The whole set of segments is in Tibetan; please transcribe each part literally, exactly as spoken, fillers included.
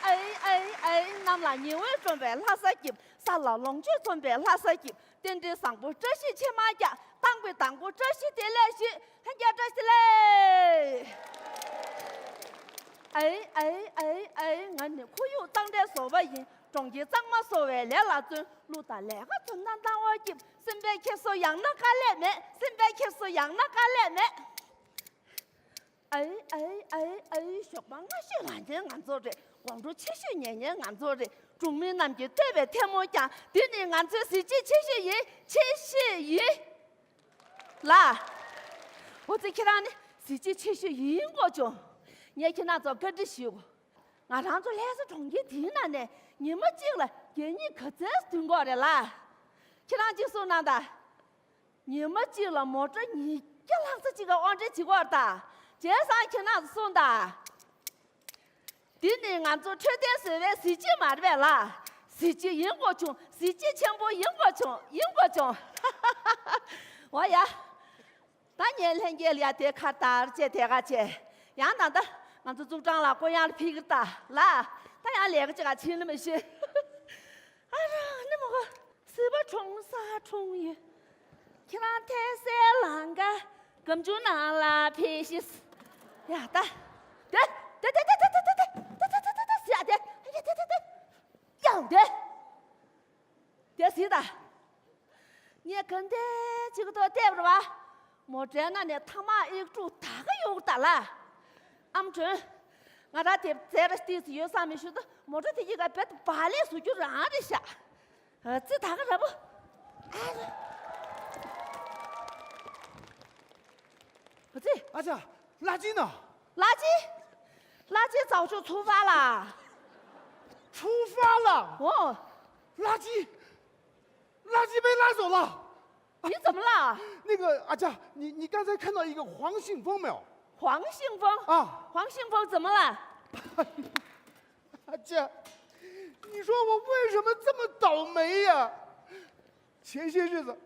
ཨེ་ཨེ་ཨེ། གནམ་ལ་ཉི་འོད་འཛོམས་པའི་ལྷ་ས་སྐྱིད། ས་ལ་ལོངས་སྤྱོད་འཛོམས་པའི་ལྷ་ས་སྐྱིད། རྟེན་འབྲེལ་བཟང་པོ་བཀྲ་ཤིས་ཆེ་མ་རྒྱག། དང་པོའི་དང་པོ་བཀྲ་ཤིས་བདེ་ལེགས་ཞུ། ལྷན་རྒྱས་བཀྲ་ཤིས་བདེ་ལེགས། ཨེ་ཨེ་ཨེ་ཨེ། ང་ནི་ཁོར་ཡུག་གཙང་སྦྲའི་བཟོ་པ་ཡིན། གྲོང་ཁྱེར་གཙང་མ་བཟོ་བའི་ལས་ལ་བརྩོན། གླུ་དང་ལས་ཀ་བརྩོན་ན་སྣང་བ་སྐྱིད། སེམས་པའི་འཁྱེར་སོ་ཡང་ན་དཀའ་ལས་མེད། སེམས་པའི་འཁྱེར་སོ་ཡང་ན་དཀའ་ལས་མེད། ཨའི་ཨའི་ཨའི་ཨའི། ཞོགས་པ་སྔ་ཤོས་ལངས་མཁན་ང་ཚོ་རེད། དགོང་དྲོ་ཆེ་ཤོས་ཉལ་མཁན་ང་ཚོ་རེད། གྲོང་མི་རྣམས་ཀྱིས་བསྟོད་པའི་ཐལ་མོ་བརྐྱངས། འདི་ནི་ང་ཚོའི་གཟི་བརྗིད་ཆེ་ཤོས་ཡིན། ཆེ་ཤོས་ཡིན་ལ། འོ་ཙི། ཁྱེད་རང་ནི་གཟི་བརྗིད་ཆེ་ཤོས་ཡིན་དགོས་བྱུང་། ངས་ཁྱེད་རང་ཚོར་བཀའ་འདྲི་ཞུ་དགོས། ང་རང་ཚོ་ལྷ་ས་གྲོང་ཁྱེར་འདིའི་ནང་ནས་ཉི་མ་གཅིག་ལ་གད་སྙིགས་ག་ཚོད་ཐོན་གྱི་ཡོད་རེད་ལ། ཁྱེད་རང་གཅིག་གསུངས་གནང་དང་། ཉི་མ་གཅིག་ལ་མོ་ཊ་ཉིས་བརྒྱ་ལྷག་ཙམ་ཅིག་གི་དབོར་འདྲེན་བྱེད་ཀྱི་ཡོད་རེད་ད། བྱས་ཙང་ཁྱེད་རང་ཚོ་གསུངས་དང་། འདི་ནི་ང་ཚོ་འཕྲོད་བསྟེན་བཟོ་བའི་གཟི་བརྗིད་མ་རེད་པས་ལ། གཟི་བརྗིད་ཡིན་དགོས་བྱུང་། གཟི་བརྗིད་ཆེན་པོ་ཡིན་དགོས་བྱུང་། ཡིན་དགོས་བྱུང་། འོ་ཡ། ད་ངས་ལྷན་རྒྱས་ལ་ཡ་དེ་ཁར་དར་བཅས་དེ་ག་བཅས། ཡང་ད་ལྟ་ང་ཚོ་ཙུའུ་ཀྲང་ལགས་སྐུ་ཡང་ལ་ཕེབས་ཀྱི་རེད་ད་ལ། ད་ཡང་ལས་ཀ་ཅིག་ག་ཕྱིན་ནི་མི་ཤེས། ཨ་རོ་ནི་མོ་གོ། སྲིད་པ་འཁྲུངས་ས་འཁྲུངས་ཡུལ། ཁྱེད་རང་ཐལ་སའི་ལང་ཀ་སྒམ་ཆུང་ནང་ལ་ཕེབས་ཤིག་ཡ་ད། དེ་དེ་དེ་དེ་ཡ་དེ་དེ་དེ་དེ་ཡང་དེ། དེ་སྲིད་ད། ངས་ག་འདྲ་ཅིག་ཐོག་བལྟས་པ་རེད་པ། མོ་ཊའི་ནང་ནས་ཐ་མག་ཨེག་དྲུག་ད་ག་ཡོད་ད་ལ། ཨམ་ཁྲོན། ང་རང་དེ་ཛེ་ར་སྟིས་ཡོད་ས་མི་ཤུ་ད་མོ་ཊ་དེ་གྱི་ག་བེད་བ་ལས་བཟོ་རྒྱུ་རང་རེད་ཤག་ཨ་ཙི་ད་ག་ར་བོ། ཨ་ཙི། ཨ་ཅག་ལ་ཅི་ན། ལ་ཅི། ལ་ཅི་ཙའོ་ཅོ་ཚུ་ཧྥ་ལ། ཚུ་ཧྥ་ལ། འོ། ལ་ཅི། 垃圾被拉走了。你怎么了？那个阿佳，你你刚才看到一个黄信峰没有？黄信峰？啊，黄信峰怎么了？阿佳，你说我为什么这么倒霉呀？前些日子，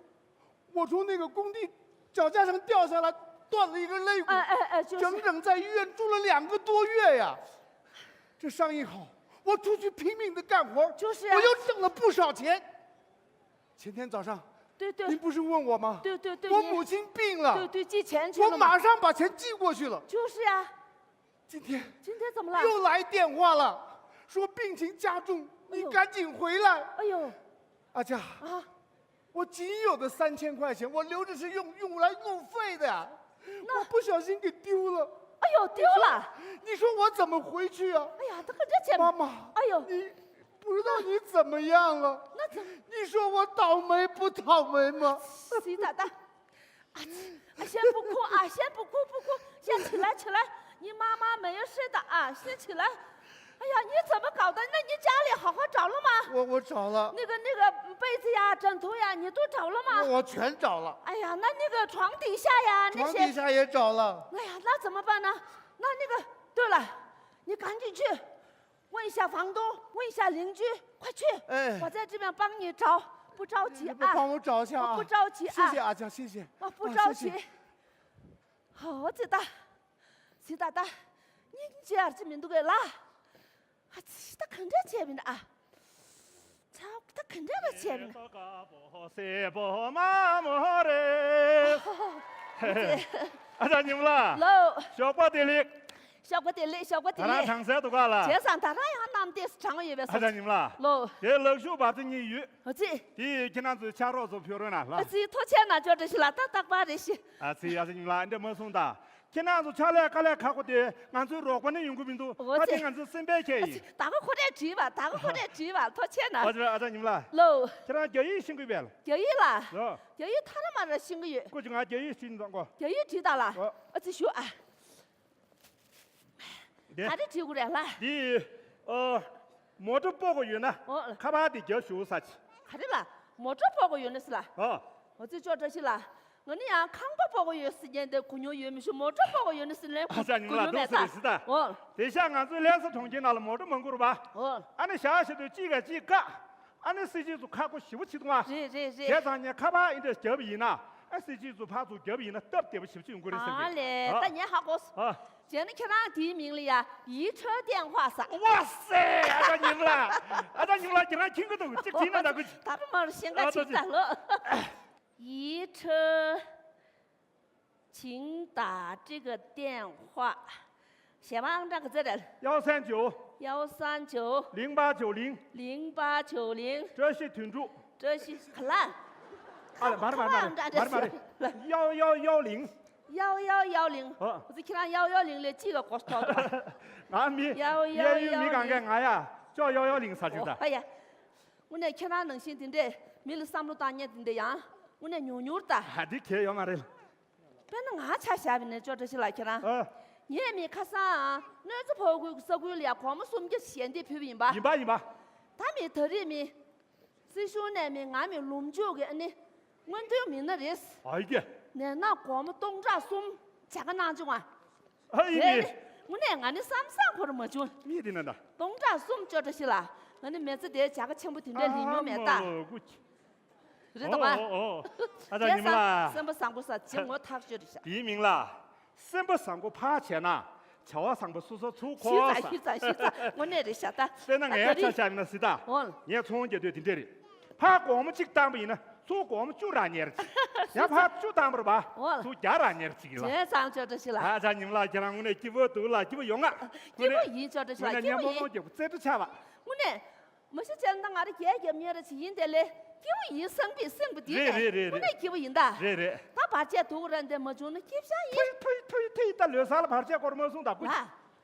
我从那个工地脚架上掉下来，断了一根肋骨，哎哎哎，就是整整在医院住了两个多月呀。这伤一好，我出去拼命的干活，就是啊，我又挣了不少钱。 前天早上，对对，您不是问我吗？对对对，我母亲病了，对对，寄钱去了吗？我马上把钱寄过去了。就是呀。今天，今天怎么了？又来电话了，说病情加重，你赶紧回来。哎呦，阿佳，啊，我仅有的三千块钱，我留着是用用来路费的呀，我不小心给丢了。哎呦，丢了！你说我怎么回去啊？哎呀，他可这钱，妈妈，哎呦，你 不知道你怎么样了。那怎么？你说我倒霉不倒霉吗？ 徐大大，啊，啊，先不哭啊，先不哭不哭，先起来起来，你妈妈没有事的啊，先起来。哎呀，你怎么搞的？那你家里好好找了吗？我我找了。那个那个被子呀、枕头呀，你都找了吗？我我全找了。哎呀，那那个床底下呀，那些……床底下也找了。哎呀，那怎么办呢？那那个，对了，你赶紧去 问一下房东，问一下邻居，快去！哎，我在这边帮你找，不着急啊。你帮我找一下啊。我不着急啊。谢谢阿佳，谢谢。我不着急。啊，谢谢。好，知道，知道的。你这样子没那个啦，啊，知道肯定这边的啊。操，他肯定的这边的。 ཨ་ཅག་ཉི་མ་ལགས། ལོ། ཞོགས་པ་བདེ་ལེགས། ཞོགས་པ་བདེ་ལེགས། ཞོགས་པ་བདེ་ལེགས། ད་རང་གྲང་ཟས་འདུག་ག་ལ། བྱས་ཙང་ད་རང་ཡང་གནམ་ལྟས་སུ་གྲང་ཡོད་པའི་ཨ་ཅག་ཉི་མ་ལགས། ལོ། དེ་ལག་ཤུབས་འབབ་ཚིགས་གཉིས་ཡོད། ཨ་ཙི། དེ་ཡིས་ཁྱེད་རང་ཚོའི་ཕྱག་རོགས་ཚོ་ཕུལ་རོགས་གནང་ལ། ཨ་ཙི། ཐུགས་རྗེ་གནང་། ཅོ་འདྲི་ཞིག་ལ་ད་རྟག་པར་རེ་ཞིག་ཨ་ཙི། ཨ་ཅག་ཉི་མ་ལགས་འདི་མ་གསུང་དང་། ཁྱེད་རང་ཚོ་ཕྱག་ལས་དཀའ་ལས་ཁག་པོ་དེ་ང་ཚོའི་རོགས་པ་ནས་ཡོང་གི་མི་འདུག་ཨོ་ད་ཙི། དེ་ང་ཚོའི་སེམས་པའི་ཁྱད་ཨ་ཡིན། ཙི། ད་ག་ཁོ་རེ་བྲིས་པ། ད་ག་ཁོ་རེ་བྲིས་པ། ཐུགས་རྗེ་གནང་། ཨ་ཅག་ཨ་ཅག་ཉི་མ་ལགས། ལོ། ཁྱེད་རང་རྒྱ་ཡིག་ཤེས་ཀྱི་ཡོད་པས་ལ། རྒྱ་ཡིག་ལ། ལོ། རྒྱ་ཡིག་ཐ་ན་མ་ར་ཤེས་ཀྱི་ཡོད། སྐུ་མཁྱེན། ང་རྒྱ་ཡིག་ཤེས་ཀྱི་འདུག་གོ། རྒྱ་ཡིག་བྲིས་དང་ལ། ཨོ། ཨ་ཙི་ཞུ་ཨ། དེ། ག་རེ་བྲིས་དགོས་རེད་ལ། འདི། ཨོ། མོ་ཊ་སྤོ་དགོས་ཡོད་ན། ཨོ། ཁ་པར་དེ་རྒྱབ་ཞུ་ས་ཅི། ག་རེ་ལ། མོ་ཊ་སྤོ་དགོས་ཡོད་ན་ཟེར་ལ། ཨོ། ཨོ་ཙི་ཅོ་བཀྲ་ཤིས་ལགས། ང་ནི་ཡང་ཁང་པ་སྤོ་དགོས་ཡོད་ཟེར་མཁན་དེ་གོ་མྱོང་ཡོད་མི་ཤེས། མོ་ཊ་སྤོ་དགོས་ཡོད་ན་ཟེར་ལན་གོ་ཨ་ཅག་ཉི་མ་ལགས་མྱོང་མེད་ད། འདུག་ཟེར་རེད་ཟེར་ད། ཨོ། དེང་སང་ང་ཚོའི་ལྷ་ས་གྲོང་ཁྱེར་ནང་ལ་མོ་ཊ་མང་པོ་རེད་པ། ཨོ། ཨ་ནི་ཞག་ཞིག་ཏུ་གཅིག་ག་གཅིག་བཀག་ཨ་ནི་སྲིད་སྤྱི་ཚོ་ཁག་པོ་ཞེ་པོ་བྱེད་འདུག་ཨ། རེད་རེད་རེད། བྱས་ཙང་ངས་ཁ་པར་ཨེ་འདྲ་བརྒྱབ་ཡིན་ན། ཨ་སྲིད་སྤྱི་ཚོ་ཕར་ཚུར་བརྒྱབ་ཡིན་ན་སྟབས་བདེ་པོ་ཞེ་པོ་ཅིག་ཡོང་གི་རེད་བསམ་གི། ཨ་ལས། ཨ། ད་ངས་ཧ་གོ་སོང་། ཨ། བྱས་ན་ཁྱེད་རང་དེའི་མིང་ལ་ཡ་ཡིད་འཕྲོག་ལྟད་མོ་ཟེར། ཝ་སེ། ཨ་ཅག་ཉི་མ་ལགས། ཨ་ཅག་ཉི་མ་ལགས་ཁྱེད་རང་མཁྱེན་གྱི་འདུག་ཅིག་བྲིས་ན་འདྲ་གི། ད་རུང་མ་རུ་ཤེས་ཀ་ཨ་ཅག་ཅིག་ད་ལོ། ཡིད་འཕྲོག 请打这个电话。 ཞེས་པ་ཨང་གྲངས་ག་ཚོད་རེད། 幺三九。 幺三九。 零八九零。 零八九零。 བཀྲ་ཤིས་དོན་གྲུབ། 这是 ག་ལ། ཨ་ལ་མ་རེད་མ་རེད་མ་རེད་མ་རེད་མ་རེད། 幺幺幺零。 幺幺幺零。 ཨ། འོ་ཙི་ཁྱེད་རང་幺幺零ལས་གཅིག་ག་གོ་ཐོག་ཏུ། ང་མི། 幺幺幺零། གཡས་གཡོན་མི་གང་གས་ང་ཡ་ཅོག་幺幺零ཟ་ཆུག་ད། ཨ་ཡ། དངོས་གནས་ཁྱེད་རང་ནང་བཞིན་དེ་འདྲས་མི་ལ་བསམ་བློ་བཏང་མཁན་དེ་འདྲས་ཡང་དངོས་གནས་ཉུང་ཉུང་རེད་ད། ཨ་འདི་གལ་ཡོད་མ་རེད། དཔེར་ན་ང་ཆ་བཞག་པ་ཡིན་ན་ཅོ་བཀྲ་ཤིས་ལགས་ཁྱེད་རང་། ཨ། ངས་མི་ཁ་སང་གནོད་འཚེ་ཕོག་ཁུལ་གྱི་ས་ཁུལ་ལ་ཡ་སྒོར་མོ་སུམ་བརྒྱ་ཞལ་འདེབས་ཕུལ་བ་ཡིན་པ། ཡིན་པ་ཡིན་པ། ད་མི་ད་རེས་མི་སྲིད་གཞུང་ནས་མི་ང་མི་ལོ་མཇུག་གི་ཨ་ནི་སྔོན་ཐོན་མི་སྣ་རེད། ཨ་ཡེ། ནས་ན་སྒོར་མོ་སྟོང་ཕྲག་གསུམ་བྱ་དགའ་གནང་བྱུང་བ། ཨ་ཡེ། དེ་ནི་དངོས་གནས་ང་ནི་བསམ་བསམ་ཁོ་ར་མ་བྱུང་། མི་དེ་ན་ད། སྟོང་ཕྲག་གསུམ་ཅོ་བཀྲ་ཤིས་ལགས། ང་ནི་མི་ཚེ་དེའི་བྱ་དགའ་ཆེན་པོ་དེ་འདྲས་ལེན་མྱོང་མེད་ད། ཨ་མ་ལོ་གུ། རེད་དང་བ། ཨོ་ཨོ་ཨོ། ཨ་ཅག་ཉི་མ་ལགས། སེམས་པ་བཟང་པོ་ས་ཅི་ངོ་ཐག་ཆོད་རེད་ཤག་དེའི་མིང་ལ། སེམས་པ་བཟང་པོ་ཕར་བྱས་ན། བྱ་བ་བཟང་པོ་སོ་སོ་ཚུར་འཁོར་ས། ཤི་ཙ་ཤི་ཙ་དངོས་གནས་རེད་ཤག་ད། དཔེར་ན་ངའི་ཆ་བཞག་ཡིན་ན་སྲིད་ད། འོ། ངས་ཚོང་རྒྱག་དུས་དེ་འདྲས་རེད། ཕར་སྒོར་མོ་གཅིག་བཏང་པ་ཡིན་ན་ཚུར་སྒོར་མོ་བཅུ་རག་ཉེར་གཅིག་ཡང་ཕར་བཅུ་བཏང་པ་རེད་པ། འོ། ཚུར་བརྒྱ་རག་ཉེར་གཅིག་ཡིན་ལ། བྱས་ཙང་ཅོ་བཀྲ་ཤིས་ལགས། ཨ་ཅག་ཉི་མ་ལགས་ཁྱེད་རང་དངོས་གནས་སྐྱིད་པོ་འདུག་ལ། སྐྱིད་པོ་ཡོང་ང་། སྐྱིད་པོ་ཡིན་ཅོ་བཀྲ་ཤིས་ལགས། དངོས་གནས་སྐྱིད་པོ་ངས་སྨོན་ལམ་ཡིན། རྒྱབ་རྩེ་གྲ་ཆགས་པ། དངོས་གནས། མ་གཞི་བྱས་ན་ད་ང་རང་རྒྱལ་རྒྱབ་ཉེ་ར་ཅིག་ཡིན་དེ་ལས་སྐྱིད་པོ་ཡིན། བསམ་པའི་སེམས་པ་འདི་རེད་ནས་རེད་རེད་དངོས་གནས་རེད། སྐྱིད་པོ་ཡིན་ད། རེད་རེད། ད་བར་ཆད་དུག་ར་འདི་མ་བྱུང་ན་སྐྱིད་ཤག་ཡིན། ཐུའི་ཐུའི་ཐུའི་ཐུའི། ད་ལོ་གསར་ལ་བར་ཆད་སྐོར་མ་གསུངས་ད་ཀུ། ལ།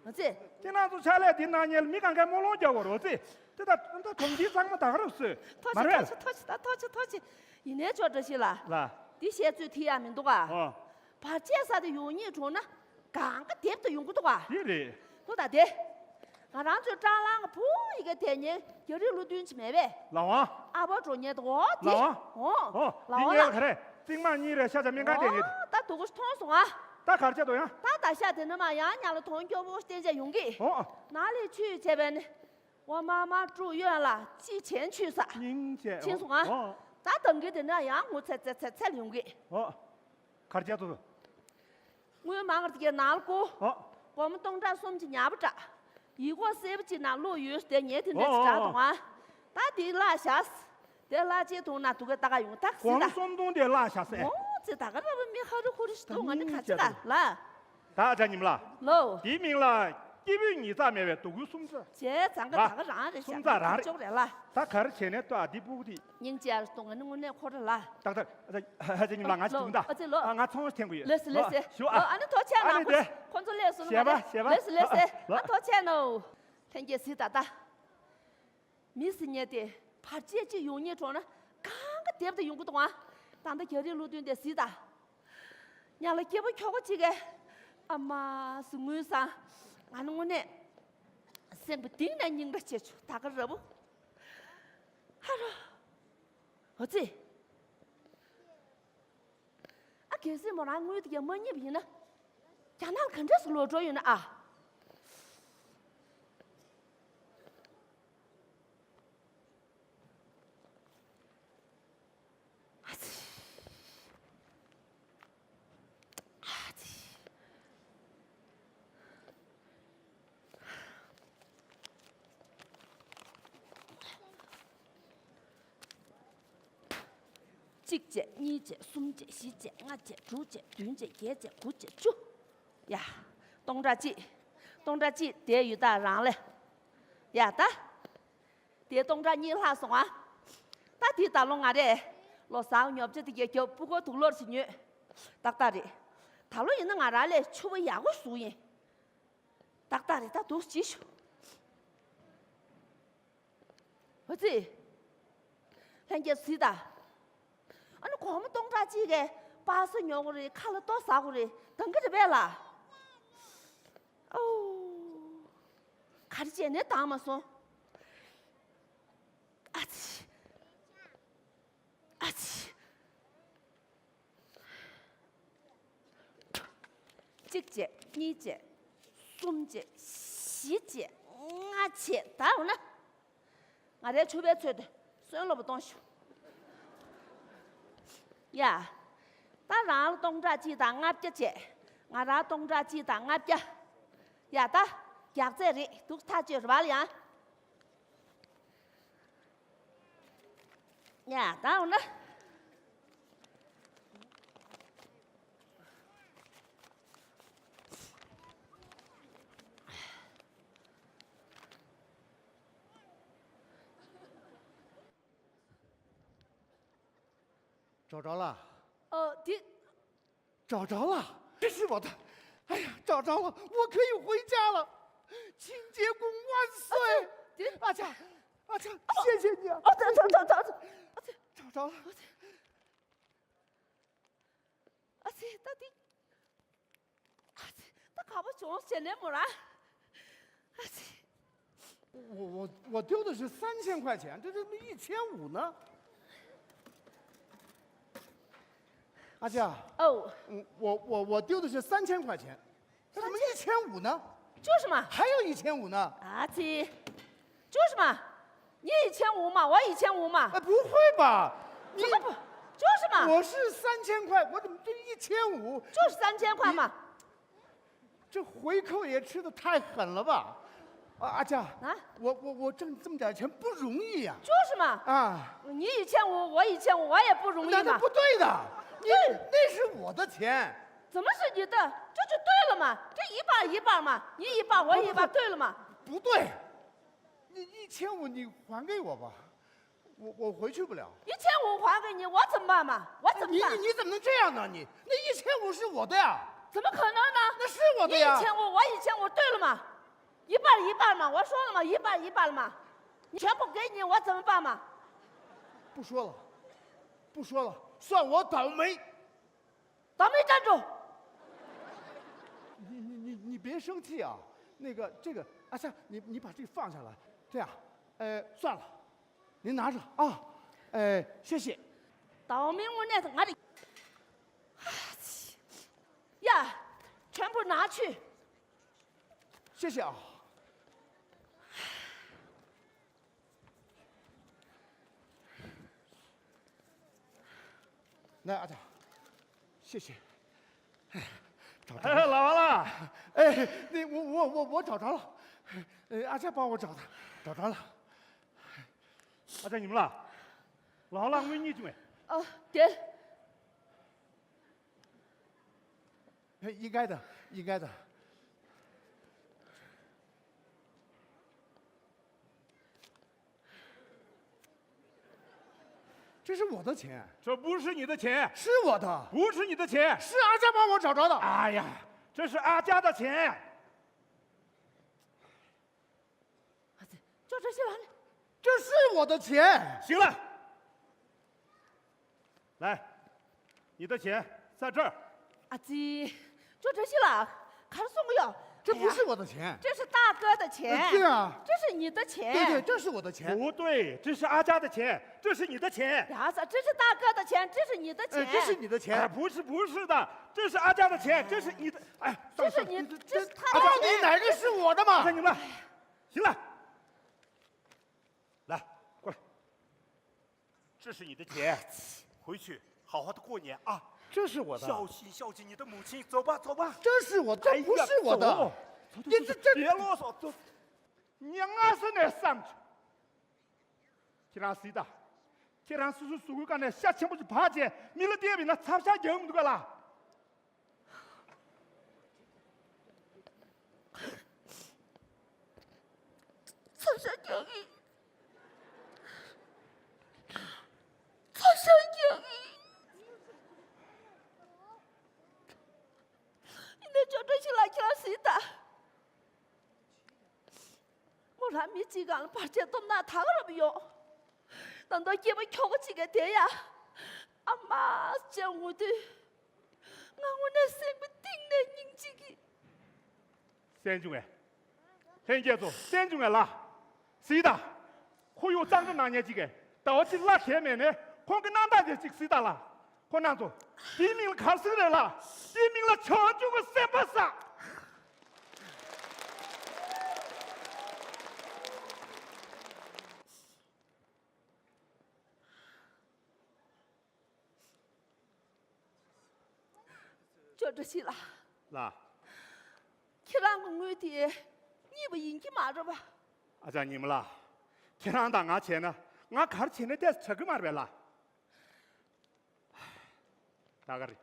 འོ་ཙི། ཁྱེད་རང་ཚོ་ཕྱག་ལས་འདི་གནང་མཁན་ལ་མི་གང་གས་སྨོན་ལམ་རྒྱག་དགོས་རེད། འོ་ཙི། དེ་ད་ད་གྲོང་ཁྱེར་ཚང་མ་ད་ག་རེད་ཟེར། ཐོ་མ་ཆེ་རེད། ཐོ་ཆེ་ཐོ་ཆེ་ད་ཐོ་ཆེ་ཐོ་ཆེ། ཡིན་ནའི་ཅོ་བཀྲ་ཤིས་ལགས། ལ། འདི་བཤད་ཚོད་ཐིག་ཡག་མི་འདུག་ག། ཨོ། བར་ཆད་ཟེར་དེ་ཡོང་སྙིང་བྲོ་ན། གང་ག་དེབ་ཏུ་ཡོང་གི་འདུག་ག། དེ་རེད། ཐུགས་ད་དེ། ང་རང་ཚོའི་སྲང་ལམ་ག་བུ་ཡི་གེ་དེ་ཉེ་རྒྱ་རིགས་ལོ་བདུན་ཅི་མེད་པས། ལ་ཝང་། ཨ་བ་འགྲོ་ཉེ་དོ་དེ། ལ་ཝང་། ཨོ། ཨོ། ལ་དེ་ཝང་ཉེ་ལ། ག་རེ། རྩིག་མ་གཉིས་རེ་ཤ་ཆ་མི་འགའ་དེ་ཉེ། ད་དུ་གུ་མཐོང་སོང་ཨ། ད་གར་ཆ་དོ་ཡང་། ད་ད་ཤ་དེ་ནི་མ་ཡང་ཉ་ལ་དོང་སྐྱོ་བོ་བསྟན་ཆ་ཡོང་གི། ཨོ། ན་ལི་ཆུ་བྱས་པས་ནི། ཝ་མ་མ་ཀྲུ་ཡོན་ལ་ཅི་ཆེན་ཆུ་ས། སྙིང་རྗེ། ཕྱིན་སོང་ཨ། ཨོ། ད་དང་གི་དེ་ན་ཡང་ངོ་ཚ་ཚ་ཚ་ཚ་ཡོང་གི། ཨོ། གར་རྒྱག་ཏུ། དངུལ་མང་གི་ནང་ལ་བསྐུར། ཨོ། སྒོར་མོ་སྟོང་ཕྲག་གསུམ་གྱི་ཉར་པ་འདྲ། ཡིག་སྐོགས་སེར་པོ་གཅིག་ནང་བླུགས་ཡོད་དེ་ཉལ་དེ་འདྲ་ཅིག་འདྲ་དང་ཨ། ད་དེ་བརླག་བཞག་དེ་བརླག་ཅེས་དུང་ན་དུ་གེ་ལྟ་ག་ཡོང་ཐག་སི་ད། སྒོར་མོ་གསུམ་སྟོང་དེ་བརླག་བཞག་སེ། ཨོ་ཙི་ད་ག་ར་བ་མི་ཧ་རུ་ཧུ་རུ་ཞིག་འདུག་ང་ནི་ག་ཅི་ག་ལ། ད་ཨ་ཅག་ཉི་མ་ལགས། ལོ། དེའི་མིང་ལ་སྐྱེས་བུ་ཉིས་བརྩེགས་མེད་པའི་དུ་གུ་སུམ་བརྩེགས། བྱས་ཙང་ག་ད་ག་རང་རེད་ཤག་སུམ་བརྩེགས་རང་རེད། ཁ་ཅོག་རེད་ལ། ད་ག་རེ་བྱས་ནས་ལྟོས་ཨ་འདི་སྤུ་གུ་དེ། སྙིང་རྗེ་ཨ་རུ་གཏོང་ང་ནི་དངོས་གནས་ཁོ་རེ་ལ། ཏག་ཏག་ཨ་ཅག་ཉི་མ་ལགས་ང་ཅིག་ལོ། འདུག་ད། ཨ་ཙི་ལོ། ཨ་ང་ཚོང་ཐེངས་གུ་ཡོད། ལེ་སི་ལེ་སི། ཞུ་ཨ། ཨ་ནི་ཐོ་ཆད་ཨ་ན་ནི་ཁོ་དེ། ཁོ་ཚོ་ལས་སུ་ནོ་ཞེས་པ་མ་ཞེས་པ། ལེ་སི་ལེ་སི། ཨ་ཐོ་ཆད་ནོ། ལྷན་རྒྱས་སི་ད་ད། མི་སི་ཉེ་དེ་བར་ཆད་ཅིག་ཡོང་ཉེ་གྲོང་ན་གང་ག་དེབ་ཏུ་ཡོང་གི་འདུག་ཨ། ད་ལྟ་རྒྱ་རིགས་ལོ་བདུན་དེ་སི་ད། ཉ་ལ་སྐྱེ་བོ་ཁྱོ་ག་ཅིག་གས་ཨ་མ་སུ་ངུས་སང་ང་ནི་དངོས་གནས་སེམས་པ་གཏིང་ནས་སྙིང་ར་བྱེད་ཆུ་ད་ག་ར་བོ་ཧ་རོ། འོ་ཙི། ཨ་གལ་སྲིད་མོ་རང་དངུལ་དེ་ཀྱང་མ་རྙེད་པ་ཡིན་ན། རྒྱ་ནག་ལ་ག་འདྲས་སུ་ལོག་འགྲོ་ཡོད་ན་ཨ། ཨ་ཙི། ཨ་ཙི། གཅིག་བྱས། གཉིས་བྱས། གསུམ་བྱས། བཞི་བྱས། ལྔ་བྱས། དྲུག་བྱས། བདུན་བྱས། བརྒྱད་བྱས། དགུ་བྱས། བཅུ། ཡ། སྟོང་ཕྲག་གཅིག་སྟོང་ཕྲག་གཅིག་དེ་ཡོད་ད་རང་ལས། ཡ་ད། དེ་སྟོང་ཕྲག་གཉིས་ལྷག་སོང་ཨ། ད་དེ་ད་ལོ་ང་རེ། ལོ་གསར་ཉོ་ཆ་དེ་རྒྱབ་རྒྱབ་སྤུ་གུ་དུག་ལོར་ཞིག་ཉོས། ཏག་ཏག་རེད། ད་ལོ་ཡིན་ན་ང་རང་ལས་ཕྱུ་པ་ཡག་པོ་བཟོ་ཡིན། ཏག་ཏག་རེད་ད་འདུག་ཅི་ཞུ། འོ་ཙི། ལྷན་རྒྱས་སུ་ད། ཨ་ནི་སྒོར་མོ་སྟོང་ཕྲག་གཅིག་གིས་པ་སེ་ཉོ་དགོས་རེད། ཁ་ལག་ཏོག་ཟ་དགོས་རེད། འདང་གི་རེད་པས་ལ། ཨོ། ག་རེ་བྱས་ནས་འདང་མ་སོང་། ཨ་ཙི། ཨ་ཙི། གཅིག་བྱས། གཉིས་བྱས། གསུམ་བྱས། བཞི་བྱས། ལྔ་བྱས། ད་འོ་ན། ང་རའི་ཕྱུ་པའི་ཚོད་དུ་སོན་སློབ་པ་གཏོང་ཞུ། ཡ། ད་རང་ལ་སྟོང་ཕྲག་གཅིག་དང་ལྔ་བརྒྱ་བྱས། ང་རང་སྟོང་ཕྲག་གཅིག་དང་ལྔ་བརྒྱ། ཡ་ད། རྒྱག་རྩེ་རེད་འདུག་ཐག་གཅོད་རེད་བ་ལ་ཡང་། ཡ་ད་འོ་ན།找着了。 ཨོ། དེ། 找着了，这是我的。哎呀，找着了，我可以回家了。清洁工万岁！ དེ། 阿佳，阿佳，谢谢你啊！ ཨོ། 找找找找找། 找着了。 ཨ་ཙི། ད་འདི། ཨ་ཙི། ད་ག་པར་བྱུང་ཟེར་ནས་མོ་རང་། ཨ་ཙི། 我我我丢的是三千块钱，这怎么一千五呢？阿佳， ཨོ། 嗯，我我我丢的是三千块钱，这怎么一千五呢？就是嘛。还有一千五呢？ ཨ་ཙི། 就是嘛。你一千五嘛，我一千五嘛。 哎，不会吧？你怎么不？就是嘛。 我是三千块，我怎么就一千五？ 就是三千块嘛。 这回扣也吃的太狠了吧？啊，阿佳，啊？ 我我我挣这么点钱不容易呀。 就是嘛。 啊， 你一千五，我一千五，我也不容易嘛。 那那不对的，你对。 那是我的钱。 怎么是你的？这就对了嘛，这一半儿一半儿嘛，你一半儿我一半儿，对了嘛。 不对，你一千五你还给我吧，我我回去不了。 一千五还给你，我怎么办嘛？我怎么办？ 你你你怎么能这样呢？你那一千五是我的呀。 怎么可能呢？ 那是我的呀。 你一千五，我一千五，对了嘛，一半儿一半儿嘛，我说了嘛，一半儿一半儿了嘛，你全部给你，我怎么办嘛？ 不说了，不说了，算我倒霉。 倒霉站住！ 你你你你别生气啊，那个这个，阿夏，你你把这放下来，这样，呃，算了，您拿着啊，哎，谢谢。 倒霉我那个，俺的，呀，全部拿去。 谢谢啊。 来，阿佳，谢谢。哎，找着了。哎，老王了。哎，那我我我我找着了。哎，阿佳帮我找的，找着了。阿佳，你们了，老王了，我给你准备。 ཨ། དེ། 哎，应该的，应该的。 这是我的钱。 这不是你的钱。 是我的。 不是你的钱。 是阿佳帮我找着的。 哎呀，这是阿佳的钱。 这这是俺的。 这是我的钱。 行了，来，你的钱在这儿。 ཨ་ཙི། ཅོ་བཀྲ་ཤིས་ལགས། གར་སོང་གི་ཡོད། 这不是我的钱。 ཨ་ཡ། 这是大哥的钱。 呃，对啊。 这是你的钱。 对对，这是我的钱。 不对，这是阿佳的钱，这是你的钱。 ཡ་ས། 这是大哥的钱，这是你的钱。 哎，这是你的钱。 哎，不是，不是的，这是阿佳的钱，这是你的，哎，这是你，这是他的钱。 阿佳，你哪个是我的嘛？ 阿佳，你们，行了，来，过来。 这是你的钱，回去好好的过年啊。 这是我的。 孝心孝敬你的母亲，走吧，走吧。 这是我，这不是我的。 哎呀，走，走，走，你这，这，别啰嗦，走。娘啊，是那上去。 ཁྱེད་རང་སྲིད་ད། ཁྱེད་རང་སོ་སོའི་གཟུགས་པོའི་སྒང་ནས་ཤ་ཆེན་པོ་ཞིག་བབས་བྱས་མི་ལ་བལྟས་པ་ཡིན་ན་ཚབ་ཤ་རྒྱག་མི་འདུག་ག་ལ། ཚབ་ཤ་རྒྱག་གི། ཚབ་ཤ་རྒྱག་གི། ཡིན་ནའི་ཅོ་བཀྲ་ཤིས་ལགས། ཁྱེད་རང་སྲིད་ད། མོ་རང་མི་གཅིག་སྒང་ལ་བར་ཆད་གཏོང་ན་ད་ག་རང་ཡོང་། ད་དུང་སྐྱེས་པ་ཁྱོ་ག་གཅིག་གིས་དེ་ཡ། ཨ་མ་ཅེས་ངུ་དུས། ང་དངོས་གནས་སེམས་པའི་གཏིང་ནས་སྙིང་རྗེ་གི། གསན་བྱུང་ངས། ལྷན་རྒྱས་ཚོ་གསན་བྱུང་ངས་ལ། སྲིད་ད། ཁོར་ཡུག་གཙང་སྦྲ་གནང་མཁན་གཅིག་གིས་ཟླ་བ་གཅིག་གླ་བྱས་མེད་ནས་ཁོང་གི་སྣང་དག་དེ་གཅིག་སྲིད་ད་ལ། ཁོ་རྣམ་ཚོ། དེའི་མིང་ལ་ག་རེ་ཟེར་གི་རེད་ལ། དེའི་མིང་ལ་བྱང་ཆུབ་ཀྱི་སེམས་དཔའ་ཟེར། ཅོ་བཀྲ་ཤིས་ལགས། ལགས། ཁྱེད་རང་གི་དངུལ་དེ་རྙེད་པ་ཡིན་གྱི་མ་རེད་པ། ཨ་ཅག་ཉི་མ་ལགས། ཁྱེད་རང་དང་ང་བྱས་ན་ང་ག་རེ་བྱས་ན་ཏོག་ཙམ་དྲག་གི་མ་རེད་པས་ལགས། ད་ག་རེད།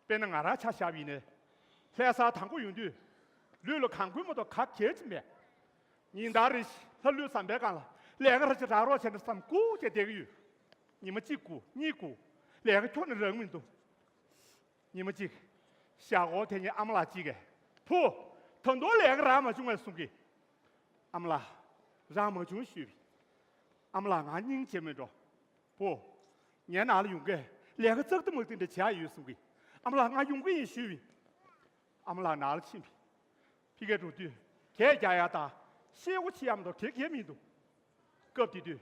དཔེར་ན་ང་རང་ཆ་བཞག་པ་ཡིན་ན། ལྷ་སར་དང་པོ་ཡོང་དུས། ལུས་ལ་གང་དགོས་མ་གཏོགས་ག་གལ་ཅིག་མེད། ཉིན་ལྟར་རེ་བཞིན་ལྷ་ལུས་ཟམ་པའི་སྒང་ལ་ལས་ཀ་ར་ཅིག་རག་རོགས་བྱས་ན་བསམ་སྒུག་བྱས་བསྡད་ཀྱི་ཡོད། ཉི་མ་གཅིག་སྒུག་གཉིས་སྒུག་ལས་ཀ་ཁྱོན་ནས་རག་མི་འདུག་ཉི་མ་གཅིག་ཞག་འོ་དེ་ཉིན་ཨ་མ་ལགས་གཅིག་གིས། བུ། ད་དུང་ལས་ཀ་རག་མ་བྱུང་བས་གསུང་གི། ཨ་མ་ལགས། རག་མ་བྱུང་ཞུས་པས། ཨ་མ་ལགས་ང་སྙིང་རྗེ་མོས་འགྲོ། བུ། ངའི་ནང་ལ་ཡོང་གི་ལས་ཀ་ཙག་ཏུ་མུག་ཏུ་འདྲ་བྱེད་ཡ་ཡོད་གསུང་གི། ཨ་མ་ལགས་ང་ཡོང་གི་ཡིན་ཞུས་པས། ཨ་མ་ལགས་ནང་ལ་ཕྱིན་པས། ཕ་གིར་འགྲོ་དུས་གད་རྒྱག་ཡ་དང་ཤེལ་སྒོ་ཕྱེ་ཡ་མ་གཏོགས་ག་གེ་མི་འདུག་སྐབས་དེ་དུས་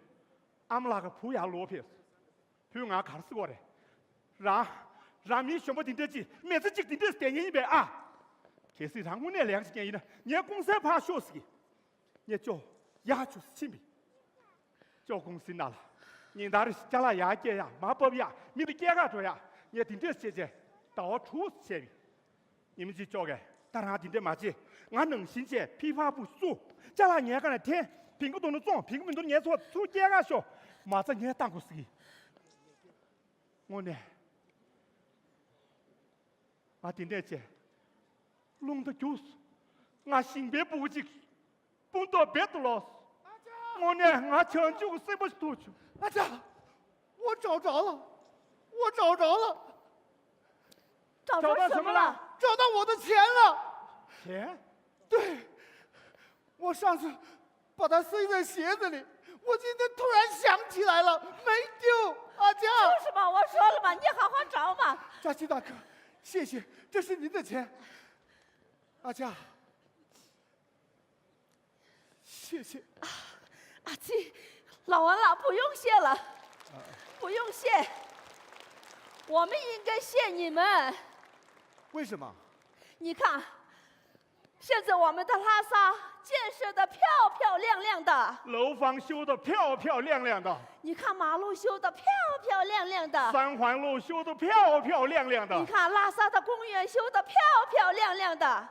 ཨ་མ་ལགས་ཀྱི་བུ་ཡར་ལོག་ཕེབས་སོང་། བུས་ང་ག་རེ་ཟེར་གོ་རེད། རང་། རང་མི་གཞོན་པ་དེ་འདྲ་ཅིག་མི་ཚེ་གཅིག་དེ་འདྲས་བསྡད་མཁན་ཡིན་པས་ཨ། གལ་སྲིད་རང་དངོས་གནས་ལས་ཀ་བྱེད་མཁན་ཡིན་ན་ངའི་ཀུང་སིར་ཕར་ཤོག་ཟེར་གི། ངས་ཅོ། ཡག་བྱུང་ཟེར་ཕྱིན་པས། ཅོ་ཀུང་སི་ནང་ལ། ཉིན་ལྟར་རེ་བཞིན་ཅ་ལག་ཡར་སྐྱེལ་ཡག་མར་ཕབ་ཡག་མི་ལ་སྐྱེལ་གར་འགྲོ་ཡག་ངས་དེ་འདྲས་བྱས་བྱས་ཟླ་བ་དྲུག་བྱས་པས། ཉི་མ་གཅིག་ཅོ་གིས་ད་རང་དེ་འདྲས་མ་བྱེད། ང་ནང་བཞིན་བྱས་ཕི་ཕ་བུ་བཙུགས། ཅ་ལག་ངའི་སྒང་ནས་འཐེན། ཕིང་གི་འདུག་ན་བཙོང་། ཕིང་གི་མི་འདུག་ངས་ཚུར་ཚུར་སྐྱེལ་གར་ཤོག་མ་རྩ་ངས་བཏང་དགོས་ཟེར་གི། དངོས་གནས། ང་དེ་འདྲས་བྱས། རླུང་རྟ་རྒྱུགས་སོང་། ང་ཞིང་པའི་སྤུ་གུ་གཅིག་སྤུ་མདོག་རྦད་དུ་ལོག་སོང་། དངོས་གནས་ང་བྱང་ཆུབ་ཀྱི་སེམས་པ་ཞིག་ཐུག་བྱུང་། 阿佳，我找着了，我找着了，找着什么了？找到我的钱了。钱？对，我上次把它塞在鞋子里，我今天突然想起来了，没丢。阿佳，就是嘛，我说了嘛，你好好找嘛。扎西大哥，谢谢，这是您的钱。阿佳，谢谢。阿七，老王了，不用谢了，不用谢，我们应该谢你们。为什么？你看，现在我们的拉萨建设的漂漂亮亮的，楼房修的漂漂亮亮的，你看马路修的漂漂亮亮的，三环路修的漂漂亮亮的，你看拉萨的公园修的漂漂亮亮的，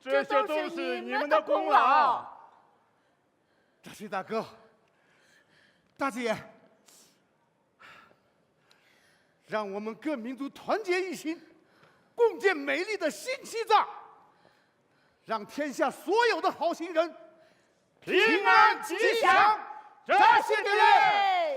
这些都是你们的功劳。啊。扎西大哥，大姐，让我们各民族团结一心，共建美丽的新西藏，让天下所有的好心人平安吉祥。扎西德勒。